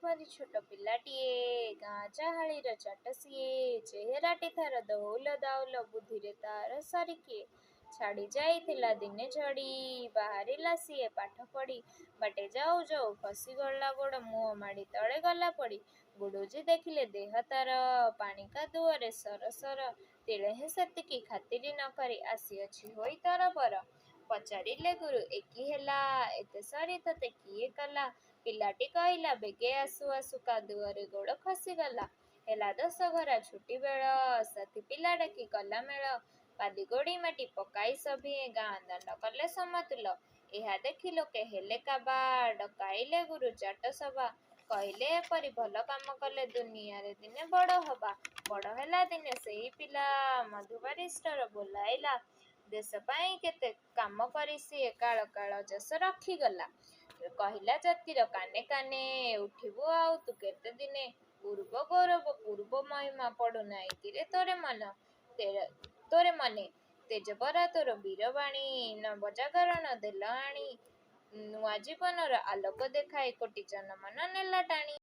ଭାରି ଛୋଟ ପିଲାଟିଏ। ଗାଁ ଚାହାଳୀର ଚାଟ ସିଏ। ଚେହେରାଟି ତାର ଦଉଲ ଦାଉଲ, ବୁଦ୍ଧିରେ ତାର ସରି କିଏ? ଛାଡ଼ି ଯାଇଥିଲା ଦିନେ ଝଡ଼ି, ବାହାରିଲା ସିଏ ପାଠ ପଢ଼ି। ବାଟେ ଯାଉ ଯାଉ ଖସିଗଲା ଗୋଡ଼, ମୁହଁ ମାଡ଼ି ତଳେ ଗଲା ପଡ଼ି। ଗୁରୁଜୀ ଦେଖିଲେ ଦେହ ତାର ପାଣି କାଦୁଅରେ ସରସର, ତିଳେହେଁ ସେଥିକି ଖାତିରି ନ କରି ଆସିଅଛି ହୋଇ ତରବର। ପଚାରିଲେ ଗୁରୁ ଏ କି ହେଲା, ଏତେ ସରି ତୋତେ କିଏ କଲା? ପିଲାଟି କହିଲା ବେଗେ ଆସୁ ଆସୁ କାଦୁଅରେ ଗୋଡ଼ ଖସିଗଲା। ହେଲା ଦଶଘରା ଛୁଟିବେଳ, ସାଥି ପିଲା ଡାକି କଲା ମେଳ। ବାଲି ଗୋଡ଼ି ମାଟି ପକାଇ ସଭିଏଁ ଗାଁ ଦାଣ୍ଡ କଲେ ସମତୁଲ। ଏହା ଦେଖି ଲୋକେ ହେଲେ କାବା, ଡକାଇଲେ ଗୁରୁ ଚାଟସଭା। କହିଲେ ଏପରି ଭଲ କାମ କଲେ ଦୁନିଆରେ ଦିନେ ବଡ଼ ହବା। ବଡ଼ ହେଲା ଦିନେ ସେହି ପିଲା, ମଧୁ ବାରିଷ୍ଟର ବୋଲାଇଲା। ଦେଶ ପାଇଁ କେତେ କାମ କରି ସିଏ କାଳ କାଳ ଯଶ ରଖିଗଲା। କହିଲା ଜାତିର କାନେ କାନେ, ଉଠିବୁ ଆଉ ତୁ କେତେ ଦିନେ? ପୂର୍ବ ଗୌରବ ପୂର୍ବ ମହିମା ପଡ଼ୁନାହିଁ କିରେ ତୋରେ ମନେ? ତେଜ ପରା ତୋର ବୀରବାଣୀ, ନବଜାଗରଣ ଦେଲ ଆଣି। ନୂଆ ଜୀବନର ଆଲୋକ ଦେଖାଇ କୋଟି ଜନମନ ନେଲା ଟାଣି।